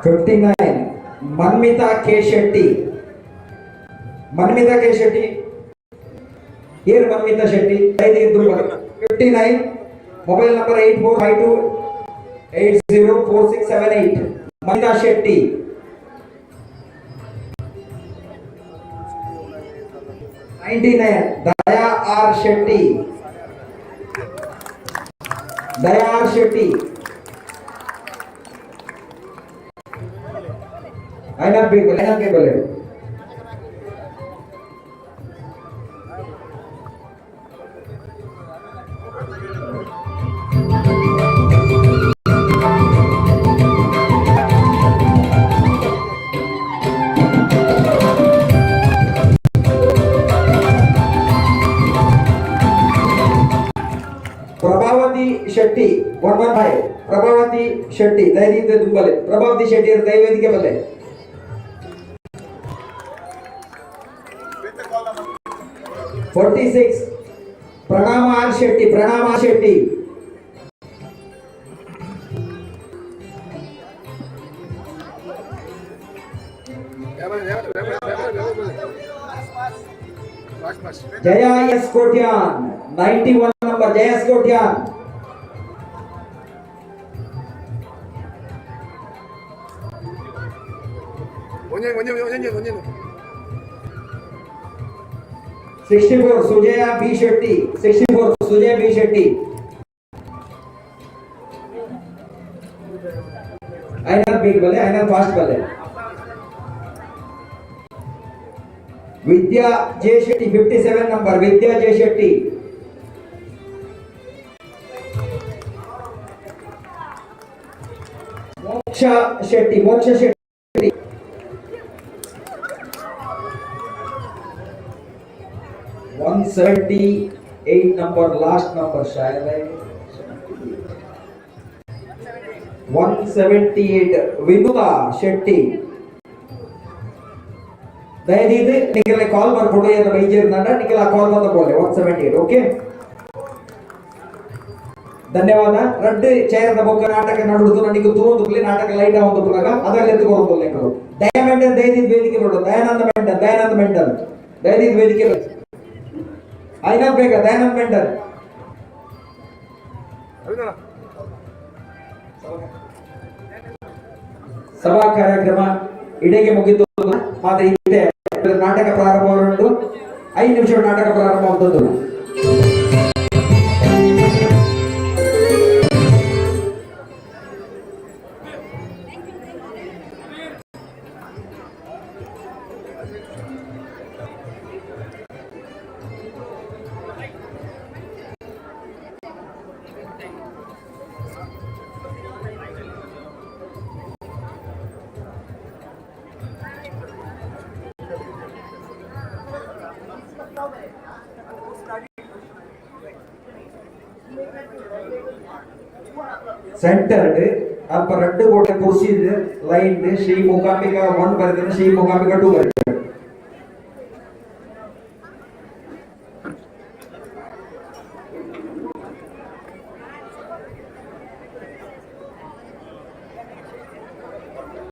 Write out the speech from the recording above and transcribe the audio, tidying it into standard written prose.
59 Manmita K Shetty. Manmita K Shetty. Here Manmita Shetty. 59, mobile number 8452804678. Manmita Shetty. 99 Daya R Shetty. Daya R Shetty. ಐನಾಥ್ ಬೇಕು, ಐನಾಥ್ ಬೇಕು. Prabhavati Shetty, 115. Prabhavati Shetty, ಧೈರ್ಯದಿಂದ ತುಂಬಲೆ. ಪ್ರಭಾವತಿ ಶೆಟ್ಟಿ ಅವರು ದಯವೇದಿಕೆ ಬಲ್ಲೆ. 46 Pranama R Shetty. Pranama R Shetty. Jaya S Kotian, 91 number, Jaya S Kotian. ಒಂಜೆ ಒಂಜೆ ಒಂಜೆ ಒಂಜೆ. 64 Sujaya B Shetty. 64 Sujaya B Shetty. ಐನಾಥ್ big ಬಲ್ಲೆ, ಐನಾಥ್ fast ಬಲ್ಲೆ. ವಿದ್ಯಾ J Shetty, 57 number, Vidya J Shetty. Moksha Shetty. Moksha Shetty. 178 number, last number शायद है 178, ವಿನುತಾ ಶೆಟ್ಟಿ. ದಯದೀದು ನಿಗಲೆ ಕಾಲ್ ಬರ್ಕೊಡು. ಏನ ಬೈಜಿರ್ದಂಡ ನಿಗಲ ಕಾಲ್ ಬಂದ ಬೋಲೆ. 178, okay, ಧನ್ಯವಾದ. ರಡ್ಡು ಚೇರ್ದ ಬೊಕ್ಕ ನಾಟಕ ನಡುದು ನನಗೆ ತೂಂದು ನಾಟಕ ಲೈಟ್ ಆವಂದು ಪುನಗ ಅದರಲ್ಲಿ ಎತ್ತುಕೊಂಡು ನಿಕಲು. ದಯ ಮೆಂಟನ್, ದಯದೀದ್ ವೇದಿಕೆ ಬಿಡು. ದಯಾನಂದ ಮೆಂಟನ್, ದಯಾನಂದ ಮೆಂಟನ್, ದಯದೀದ್ ವೇದಿಕೆ. ಐನಾ ಬೇಗ, ದಯಾನಂದ ಮೆಂಟನ್. ರವೀಂದ್ರ. ಸಭಾ ಕಾರ್ಯಕ್ರಮ ಇಡೆಗೆ ಮುಗಿತು. ಮಾತ್ರ ಇದೆ ನಾಟಕ ಪ್ರಾರಂಭ. 5 ನಿಮಿಷ ನಾಟಕ ಪ್ರಾರಂಭ ಆಗುತ್ತದೆ. ಸೆಂಟರ್ಡ್ ಅಲ್ಪ ರಡ್ಡು ಕೋಟೆ ಕುರ್ಸಿ ಲೈನ್. ಶ್ರೀ ಮೂಕಾಂಬಿಕಾ 1 ಬರ್ತದೆ, ಶ್ರೀ ಮೂಕಾಂಬಿಕಾ 2 ಬರ್ತದೆ.